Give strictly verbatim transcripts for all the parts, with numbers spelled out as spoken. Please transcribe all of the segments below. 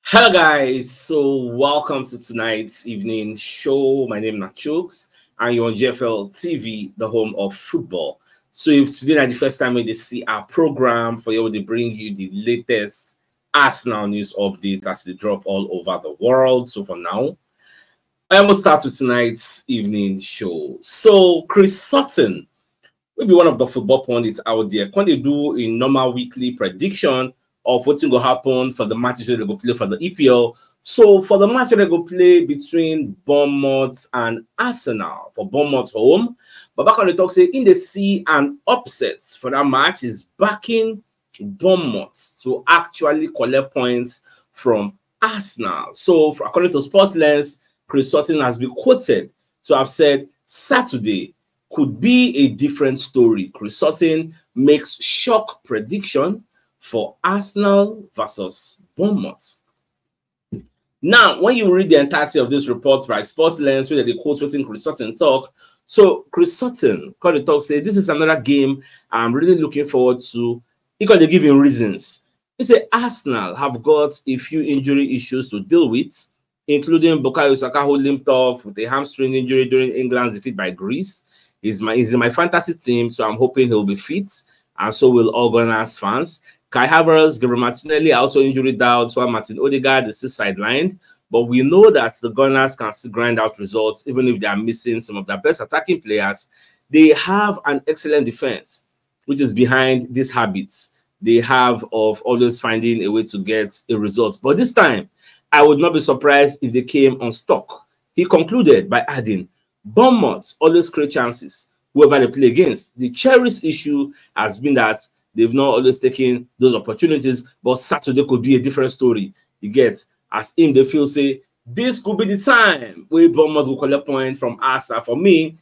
Hello, guys. So, welcome to tonight's evening show. My name is Chooks, and you're on G F L T V, the home of football. So, if today is the first time when they see our program, for you, they bring you the latest Arsenal news updates as they drop all over the world. So, for now, I must start with tonight's evening show. So, Chris Sutton, maybe one of the football pundits out there, can they do a normal weekly prediction of what will happen for the matches that they go play for the E P L? So for the match that they go play between Bournemouth and Arsenal, for Bournemouth home, but back on the talk say in the see an upset for that match is backing Bournemouth to actually collect points from Arsenal. So for, according to Sports Lens, Chris Sutton has been quoted to have said Saturday could be a different story. Chris Sutton makes shock prediction for Arsenal versus Bournemouth. Now, when you read the entirety of this report by Sports Lens, where they quote what Chris Sutton talk, so Chris Sutton called the talk say this is another game I'm really looking forward to. He called the giving reasons. He said Arsenal have got a few injury issues to deal with, including Bukayo Saka, who limped off with a hamstring injury during England's defeat by Greece. He's my he's in my fantasy team, so I'm hoping he'll be fit, and so will all Gunners fans. Kai Havertz, Gabriel Martinelli are also injury doubts, while Martin Odegaard is still sidelined. But we know that the Gunners can still grind out results, even if they are missing some of their best attacking players. They have an excellent defense, which is behind these habits they have of always finding a way to get a result. But this time, I would not be surprised if they came unstuck. He concluded by adding, Bournemouth always create chances whoever they play against. The cherished issue has been that they've not always taken those opportunities, but Saturday could be a different story. You get, as him they feel say this could be the time where Bournemouth will collect points from Arsenal. For me,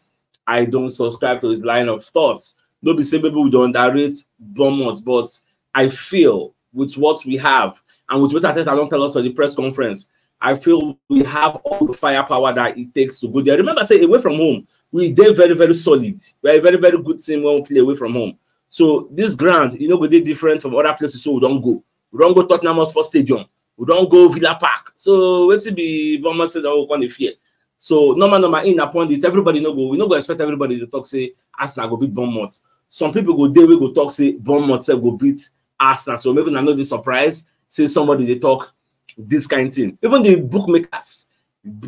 I don't subscribe to his line of thoughts. No be say maybe we don't underrate Bournemouth, but I feel with what we have and with what Arteta don't tell us for the press conference, I feel we have all the firepower that it takes to go there. Remember, say away from home, we dey very, very solid. We are a very, very good team when we play away from home. So this ground, you know, we dey different from other places, so we don't go. We don't go Tottenham Hotspur Stadium. We don't go Villa Park. So what to be Bournemouth said that we can fear. So normal, normal in upon it, everybody no go. We no go expect everybody to talk say Arsenal go beat Bournemouth. Some people go there, we go talk say Bournemouth sef go beat Arsenal. So maybe I know the surprise. Say somebody they talk this kind of thing. Even the bookmakers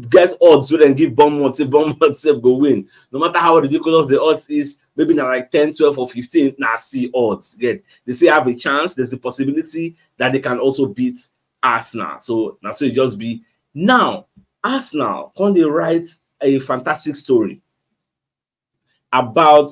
get odds wey dem give Bournemouth, say Bournemouth sef go win. No matter how ridiculous the odds is, maybe na like ten, twelve or fifteen, na still odds. Get, they say have a chance. There's the possibility that they can also beat Arsenal. So na so it just be. Now, Arsenal come dey write a fantastic story about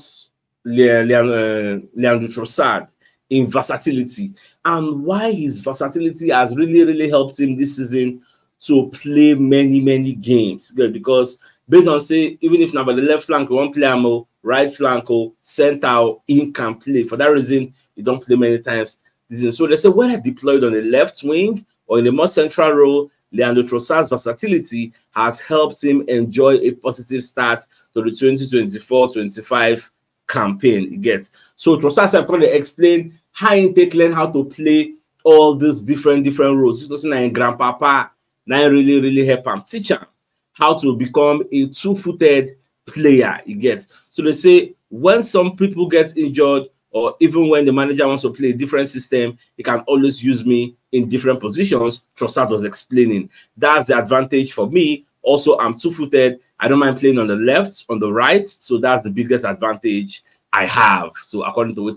Le- Leon- uh, Leandro Trossard in versatility and why his versatility has really, really helped him this season to play many, many games. Good, because based on say, even if na by the left flank, you wan play am o, right flank o, center o, he can play. For that reason, he don't play many times this season. So they say whether deployed on the left wing or in a more central role, Leandro Trossard's versatility has helped him enjoy a positive start to the twenty twenty-four twenty-five campaign. You get, so Trossard sef come dey explain how he take learn how to play all these different, different roles. He was saying grandpapa, now really, really help him, teach him how to become a two-footed player. You get, so they say when some people get injured, or even when the manager wants to play a different system, he can always use me in different positions. Trossard was explaining. That's the advantage for me. Also, I'm two-footed. I don't mind playing on the left, on the right. So that's the biggest advantage I have. So according to what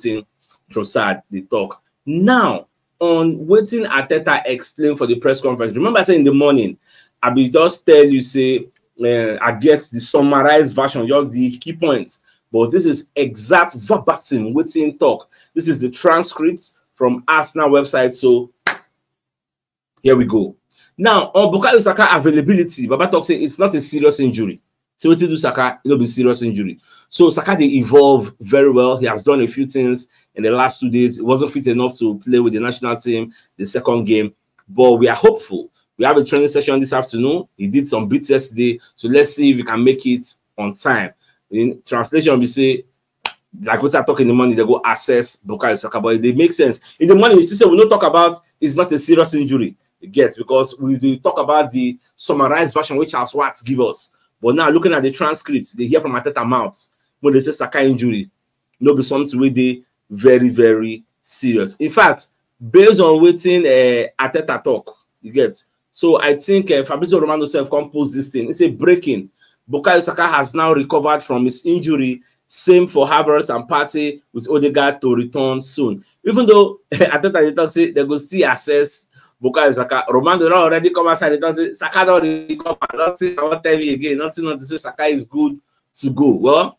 Trossard they talk. Now, on what Arteta explained for the press conference. Remember I said in the morning, I will just tell you, say, uh, I get the summarized version, just the key points. But this is exact verbatim what he talk. This is the transcript from Arsenal website. So here we go. Now, on Bukayo Saka availability, Baba talk say it's not a serious injury. So what do Saka? It'll be serious injury. So Saka they evolve very well. He has done a few things in the last two days. He wasn't fit enough to play with the national team the second game, but we are hopeful. We have a training session this afternoon. He did some bits yesterday, so let's see if he can make it on time. In translation, we say, like we start talking in the morning, they go assess Bukayo Saka, but they make sense. In the morning, you see, say we no talk about it's not a serious injury. get, because we dey talk about the summarized version wey Charles Watts give us. But now, looking at the transcripts, dey hear from Arteta mouth when dey say Saka injury no be something wey dey very, very serious. In fact, based on wetin, eh, Arteta talk, you get. So I think, eh, Fabrizio Romano sef come post this thing. He say, breaking: Bukayo Saka has now recovered from his injury. Same for Havertz and Partey, with Odegaard to return soon. Even though Arteta dey talk say dem go still assess Bukayo Saka, Romano don already come outside dey talk say Saka don recover. Nothing I wan tell you again. Nothing, nothing, say Saka is good to go. Well,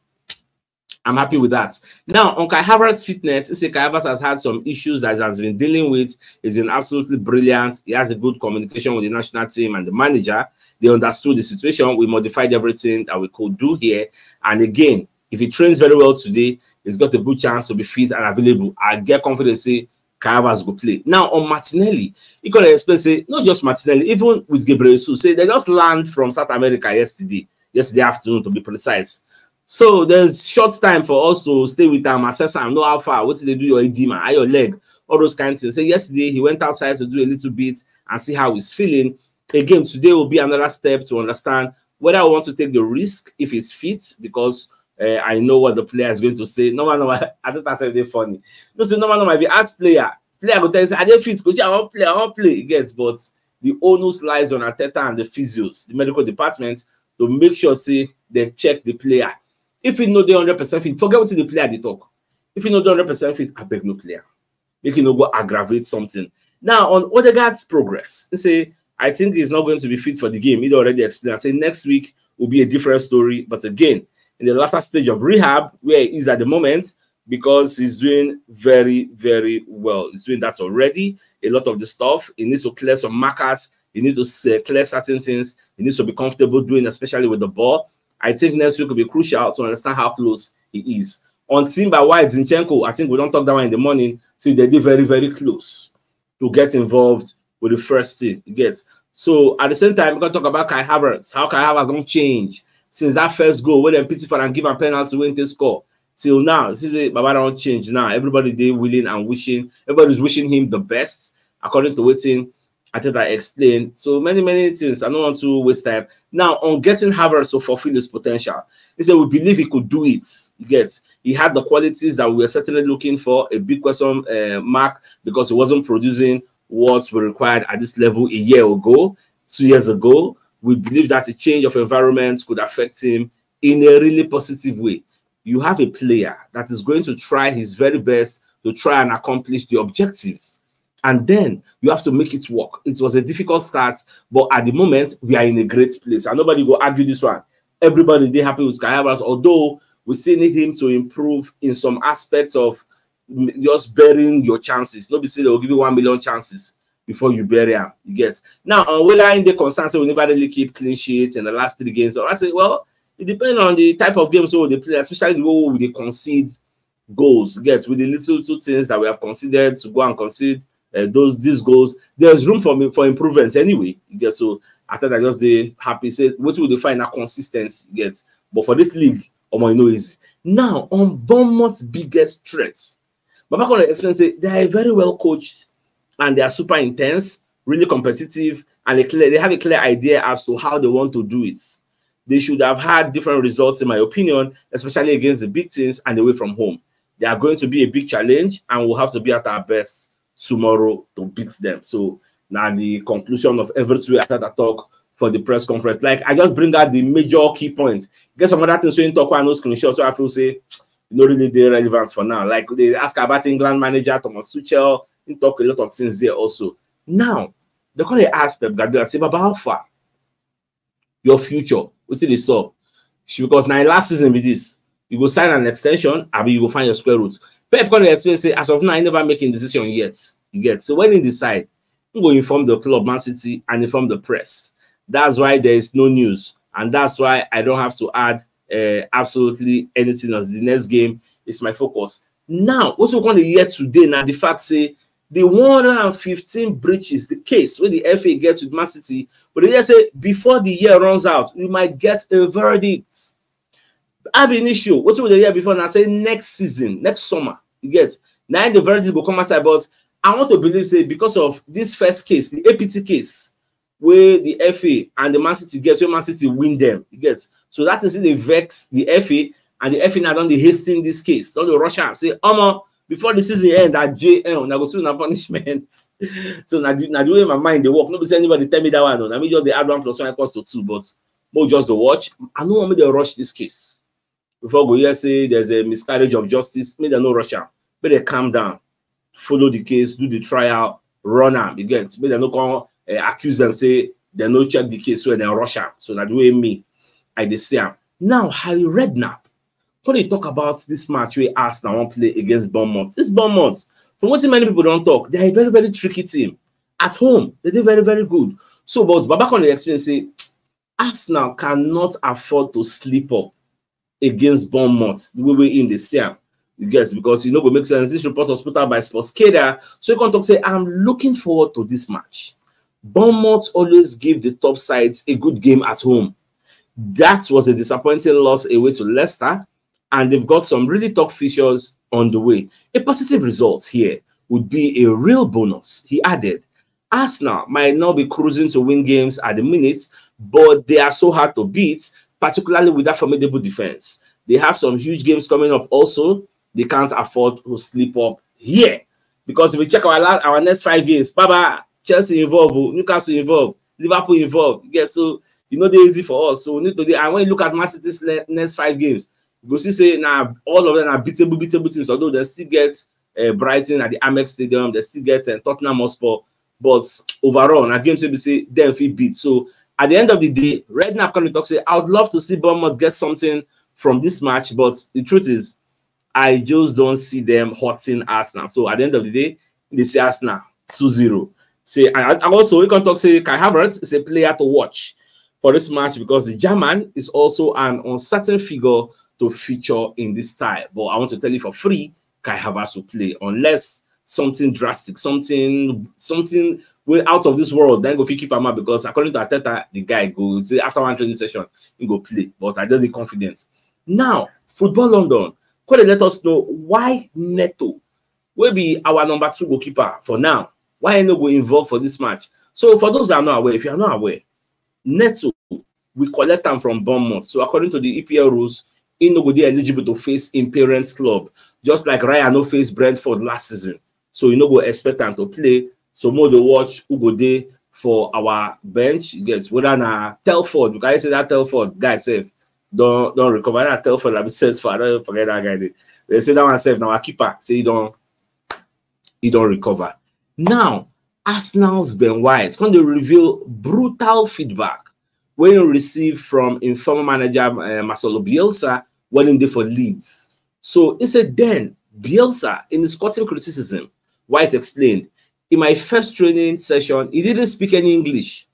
I'm happy with that. Now, on Kai Havertz' fitness, he say Kai Havertz has had some issues that he has been dealing with. He's been absolutely brilliant. He has a good communication with the national team and the manager. They understood the situation. We modified everything that we could do here. And again, if he trains very well today, he's got a good chance to be fit and available. I get confidence say Kai Havertz go play. Now, on Martinelli, he could explain say, not just Martinelli, even with Gabriel Jesus, say they just land from South America yesterday, yesterday afternoon to be precise. So there's short time for us to stay with am, assess am, know how far, wetin dey do your edema, how your leg, all those kind of things. Say yesterday he went outside to do a little bit and see how he's feeling. Again, today will be another step to understand whether we want to take the risk if he's fit, because, uh, I know what the player is going to say. No man, no man, I don't say they funny. No say no man, no man. If you ask player, player go tell you, "I dey fit, coach. I wan play, I wan play." You get, but the onus lies on Arteta and the physios, the medical department, to make sure say they check the player. If he no dey hundred percent fit, forget wetin the player dey talk. If he no dey hundred percent fit, I beg no player. Make he no go aggravate something. Now, on Odegaard's progress, he say, I think he's not going to be fit for the game. He already explained. I say next week will be a different story. But again, in the latter stage of rehab, where he is at the moment, because he's doing very, very well. He's doing that already. A lot of the stuff, he needs to clear some markers. He needs to s-, clear certain things. He needs to be comfortable doing, especially with the ball. I think next week will be crucial to understand how close he is. On Timber, White, Zinchenko, I think we don talk that one in the morning. So they dey very, very close to get involved with the first team. You get. So at the same time, we can talk about Kai Havertz. How Kai Havertz don change since that first goal wey dem pity for and give am penalty wey he take score till now. See say Baba don change now. Everybody dey willing and wishing. Everybody's wishing him the best, according to wetin Arteta explain. So many, many things. I don't want to waste time. Now, on getting Havertz to fulfill his potential, he said we believe he could do it. You get, he had the qualities that we were certainly looking for. A big question, uh, mark, because he wasn't producing what we required at this level a year ago, two years ago. We believe that a change of environment could affect him in a really positive way. You have a player that is going to try his very best to try and accomplish the objectives. And then you have to make it work. It was a difficult start, but at the moment, we are in a great place. And nobody go argue this one. Everybody dey happy with Kai Havertz, although we still need him to improve in some aspects of, mm, just burying your chances. No be say they will give you one million chances before you bury am. You get. Now, on whether he dey concerned say we never really keep clean sheets in the last three games, so I say, well, it depends on the type of games wey we dey play, especially the way we dey concede goals. You get, with the little, little things that we have conceded to go and concede, uh, those, these goals, there's room for me, for improvements anyway. You get. So I thought I just dey happy. Say wetin we dey find na consistency. You get. But for this league, omo, e no easy. Now, on Bournemouth's biggest threats, Baba Conor explain say they are very well coached and they are super intense, really competitive, and they clear, they have a clear idea as to how they want to do it. They should have had different results, in my opinion, especially against the big teams and away from home. They are going to be a big challenge, and we'll have to be at our best tomorrow to beat them. So now the conclusion of everything we had to talk for the press conference. Like, I just bring out the major key points. Get some other things wey he talk, I no screenshot, so I feel say e no really dey relevant for now. Like, they ask about England manager Thomas Tuchel. He talk a lot of things there also. Now, they come dey ask Pep Guardiola say, "Baba, how far? Your future, wetin dey sup?" She, because na last season be this. You go sign an extension, abi you go find your square root. Pep come dey explain say, as of now, he never make a decision yet. You get. So when he decide, he go inform the club, Man City, and inform the press. That's why there is no news, and that's why I don't have to add, uh, absolutely anything else. The next game is my focus. Now, what we gonna hear today now, the fact say the one hundred and fifteen breaches, the case where the F A gets with Man City, but they just say before the year runs out, we might get a verdict. Ab initio, what we dey hear before now say next season, next summer, you get. Now the verdict will come outside, but I want to believe say because of this first case, the A P T case, where the F A and the Man City get, where Man City win them, you get. So that is the vex the F A, and the F A now don dey hasten this case, don dey rush am. Say, omo, before the season end, at J L, una go see una punishment. So now the, now the way my mind dey work, no be say anybody tell me that one. No, I mean just the add one plus one equals to two, but we just dey watch. I no want me to rush this case. Before go hear say there's a miscarriage of justice, make dem no rush am. Make dem calm down, follow the case, do the trial, run am. You get, make dem no come uh, accuse them say they no check the case when they rush am. So that the way me, I dey see am. Now, Harry Redknapp, when they talk about this match where Arsenal wan play against Bournemouth, this Bournemouth, from what many people don't talk, they are a very, very tricky team. At home, they do very, very good. So, but Baba come dey explain say Arsenal cannot afford to sleep up against Bournemouth the way wey im dey see am. You get, because e no go make sense. This report was put out by Sports Cater. So you can talk say, I'm looking forward to this match. Bournemouth always give the top sides a good game at home. That was a disappointing loss away to Leicester, and they've got some really tough fixtures on the way. A positive result here would be a real bonus, he added. Arsenal might not be cruising to win games at the minute, but they are so hard to beat, particularly with that formidable defense. They have some huge games coming up also. They can't afford to sleep up here. Because if we check our last, our next five games, Baba, Chelsea involved, oh, Newcastle involved, Liverpool involved. Yeah, so you know they're easy for us. So we need to do, and when you look at Man City's next five games, you go see say now all of them are beatable, beatable teams, although they still get uh, Brighton at the Amex Stadium, they still get uh, Tottenham Hotspur. But overall, na games wey be say dem fit beat. So at the end of the day, Redknapp come talk say, I would love to see Bournemouth get something from this match, but the truth is, I just don't see them hurting Arsenal. So at the end of the day, they see Arsenal two zero. Say, and also, we can talk say Kai Havertz is a player to watch for this match because the German is also an uncertain figure to feature in this tie. But I want to tell you for free, Kai Havertz will play unless something drastic, something something way out of this world, then go fit keep him out because according to Arteta, the guy go say after one training session, he go play. But I don't be confident. Now, Football London, could they let us know why Neto, will be our number two goalkeeper for now, why he no go involved for this match? So for those that are not aware, if you are not aware, Neto we collect am from Bournemouth. So according to the E P L rules, he no go dey eligible to face in parents club, just like Raya no face Brentford last season. So you no go expect am to play. So more the watch who go dey for our bench. Yes, whether na Telford, you can say that Telford guy sef don don recover. Na Telford, I be set for. I don't forget that guy. They say that one sef na our keeper. Say he don he don recover. Now, Arsenal's Ben White come dey reveal brutal feedback wey he receive from im former manager uh, Marcelo Bielsa when he dey for Leeds. So he said then Bielsa, in his cutting criticism, White explained, in my first training session, he didn't speak any English.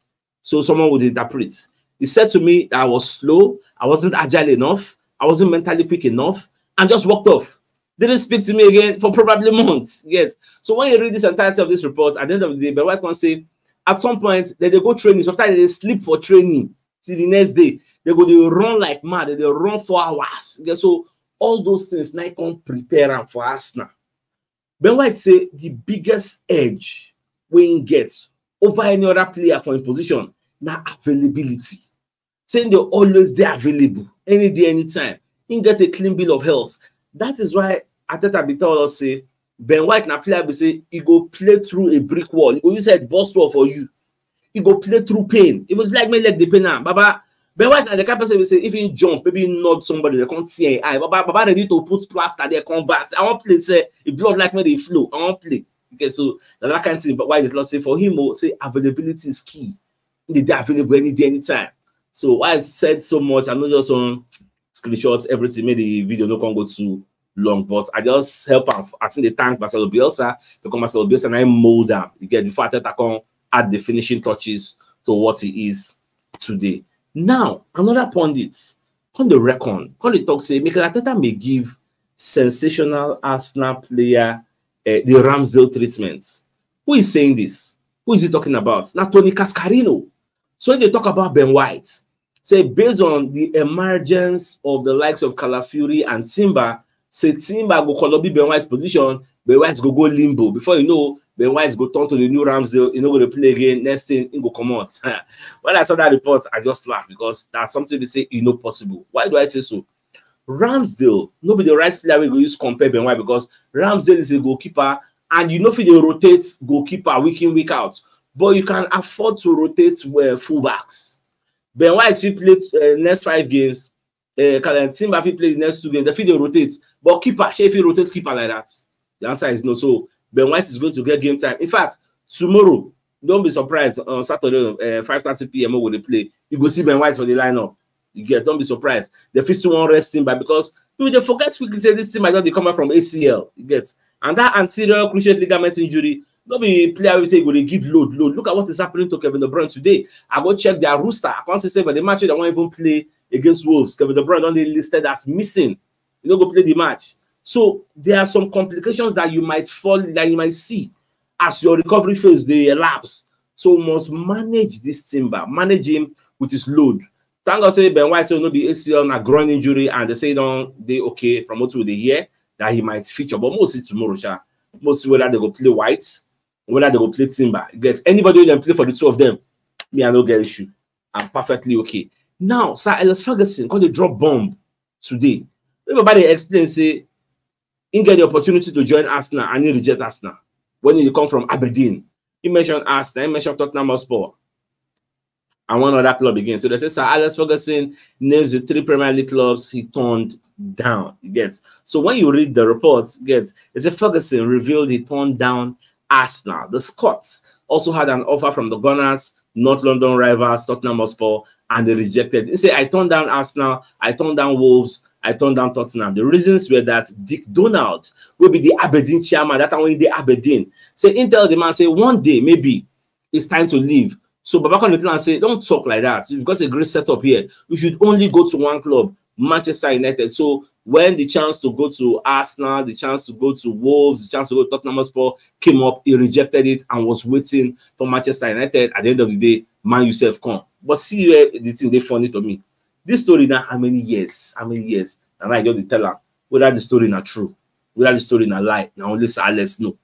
So someone would interpret. He said to me that I was slow, I wasn't agile enough, I wasn't mentally quick enough, and just walked off. Didn't speak to me again for probably months. Yes. So when you read this entirety of this report, at the end of the day, Ben White can say, at some point, they, they go training. Sometimes they sleep for training till the next day. They go, they run like mad. They, they run for hours. Okay, so all those things now come prepare am for Arsenal. Ben White say the biggest edge wey he gets over any other player for him position na availability. Saying they always dey available any day, anytime. He get a clean bill of health. That is why Arteta be tell us say Ben White na player be say he go play through a brick wall. He go use head burst wall for you. He go play through pain. He go like make leg dey pain am. Baba, Ben White na the kind person we say if he jump, maybe he nod somebody, they can't see an eye. Baba, Baba ready to put plaster there, come back. Say, I want play, say if blood like me they flow, I want play. Okay, so na that kind of thing. But why the law say for him, oh, say availability is key. They dey available any day, anytime. So why I said so much, I know just on screenshots, everything, make the video no come go too long. But I just help am. I think they thank Marcelo Bielsa because Marcelo Bielsa na him mold am. You get before Arteta come add the finishing touches to what he is today. Now, another pundit come the reckon, come the talk say Mikel Arteta may give sensational Arsenal player uh, the Ramsdale treatment. Who is saying this? Who is he talking about? Not Tony Cascarino. So they talk about Ben White. Say based on the emergence of the likes of Calafiori and Timber, say Timber go colobi Ben White's position, Ben White go go limbo. Before you know, Ben White go turn to the new Ramsdale, he no go dey play again. Next thing, he go comot. When I saw that report, I just laugh because that's something they say e no possible. Why do I say so? Ramsdale no be the right player we go use compare Ben White, because Ramsdale is a goalkeeper, and you no fit dey rotate goalkeeper week in, week out. But you can afford to rotate, well, fullbacks. Ben White fit play uh, next five games. Uh, Timber fit play the next two games. They fit dey rotate. But keeper, shey fit rotate keeper like that? The answer is no. So Ben White is going to get game time. In fact, tomorrow, don't be surprised, on Saturday, uh, five thirty p m, when they play, you go see Ben White for the lineup. You get, don't be surprised. They fit still wan rest him by, because you dey forget quickly say this thing might not dey come back from A C L. You get, and that anterior cruciate ligament injury no be player wey say go dey give load, load. Look at what is happening to Kevin De Bruyne today. I go check their roster. I can't say, but the match they won't even play against Wolves, Kevin De Bruyne don dey listed as missing. You no go play the match. So there are some complications that you might fall, that you might see as your recovery phase dey elapse. So you must manage this Timber, manage him with his load. Thank God say Ben White say no be A C L, na groin injury, and they say don dey okay from what we dey hear, that he might feature. But we'll see tomorrow, sha. We'll see whether they go play White, whether they go play Timber. Get anybody wey dem play for the two of them, me, I no get issue. I'm perfectly okay. Now, Sir Alex Ferguson come dey drop bomb today. Everybody explain say he get the opportunity to join Arsenal and he reject Arsenal when he come from Aberdeen. He mentioned Arsenal, he mentioned Tottenham Hotspur, and one other club again. So they say Sir Alex Ferguson names the three Premier League clubs he turned down. You get? So when you read the reports, get, they say Ferguson revealed he turned down Arsenal. The Scots also had an offer from the Gunners, North London rivals Tottenham Hotspur, and they rejected. He say, "I turned down Arsenal, I turned down Wolves, I turned down Tottenham." The reasons were that Dick Donald, will be the Aberdeen chairman, that time when he dey Aberdeen, say, he tell the man, say, "One day, maybe, it's time to leave." So Baba come dey tell am say, "Don't talk like that. You've got a great setup here. You should only go to one club, Manchester United." So when the chance to go to Arsenal, the chance to go to Wolves, the chance to go to Tottenham Hotspur came up, he rejected it and was waiting for Manchester United. At the end of the day, Man U sef come. But see where the thing dey funny to me. This story now, how many years? How many years? And I just dey tell am whether the story na true, whether the story na lie. Na only Sir Alex know.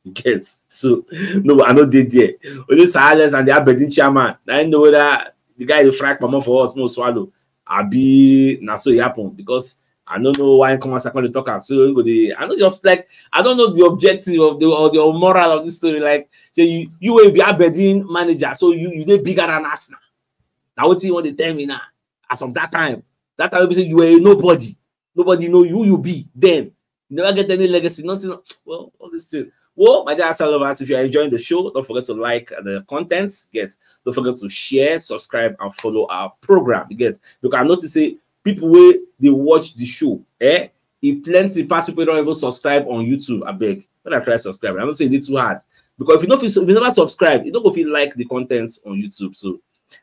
You get? So no, I no dey there. Only Sir Alex and the Aberdeen chairman, I know whether the guy dey fry comot for us, no swallow. Abi na so e happen, because I don't know why he come as I come to talk am. So he go dey, I know, just like, I don't know the objective of the, or the moral of this story. Like, say you, you will be Aberdeen manager, so you, you dey bigger than Arsenal. Now what you want to tell me now? As of that time, that time we say you were a nobody. Nobody know who you be then. You never get any legacy, nothing. Well, all this thing. Well, my dear Arsenal lovers, if you are enjoying the show, don't forget to like the contents. Get, don't forget to share, subscribe, and follow our program. You get, because I notice say people wey dey watch the show, eh, e plenty pass people wey don even subscribe on YouTube. Abeg, when I try subscribe, I no say e dey too hard, because if you no fit, if you never subscribe, you no go fit like the contents on YouTube. So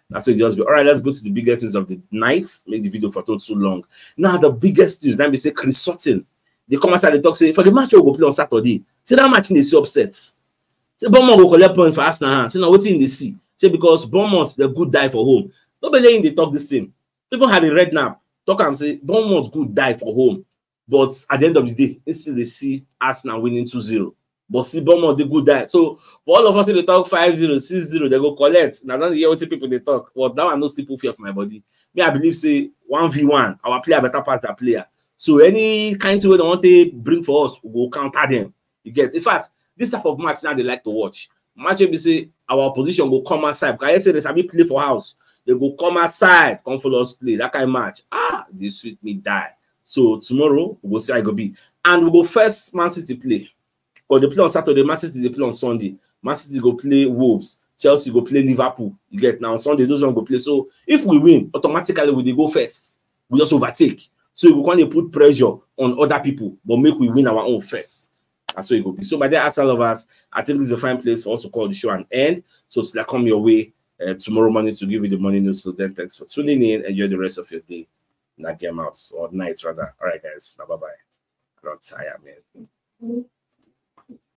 that's what it just be. All right, let's go to the biggest news of the night. Make the video for too, too long. Now the biggest news, let me say, Chris Sutton. They come outside, they talk say for the match we go play on Saturday, say that match dey see upset. Say Bournemouth go collect points for Arsenal hand. Say na wetin they see. Say because Bournemouth, the good die for home. Nobody in dey talk this thing. Even Harry Redknapp talk am say Bournemouth good die for home. But at the end of the day, they still dey see Arsenal winning two zero. But see Bournemouth, they good die. So for all of us, they talk five zero, six zero, they go collect. Now don't hear what people they talk. But that one no sleep fear for my body. Me, I believe say one v one, our player better pass that player. So any kind of way they want to bring for us, we go counter them. You get? In fact, this type of match now they like to watch. Match wey be say our opposition go come outside. Because I say they sabi play for house. They go come outside, come follow us play. That kind of match. Ah, they sweet me die. So tomorrow, we go see how it go be. And we go first Man City play. Because they play on Saturday, Man City they play on Sunday. Man City go play Wolves. Chelsea go play Liverpool. You get? Now on Sunday, those one go play. So if we win, automatically we dey go first. We just overtake. So we go come dey put pressure on other people, but make we win our own first. That's how it go be. So my dear Arsenal lovers, I think this is a fine place for us to call the show an end. So it's like come your way uh, tomorrow morning to give you the morning news. So then thanks for tuning in. Enjoy the rest of your day. Not game out or night rather. All right, guys. Now bye bye. I don't tire, man.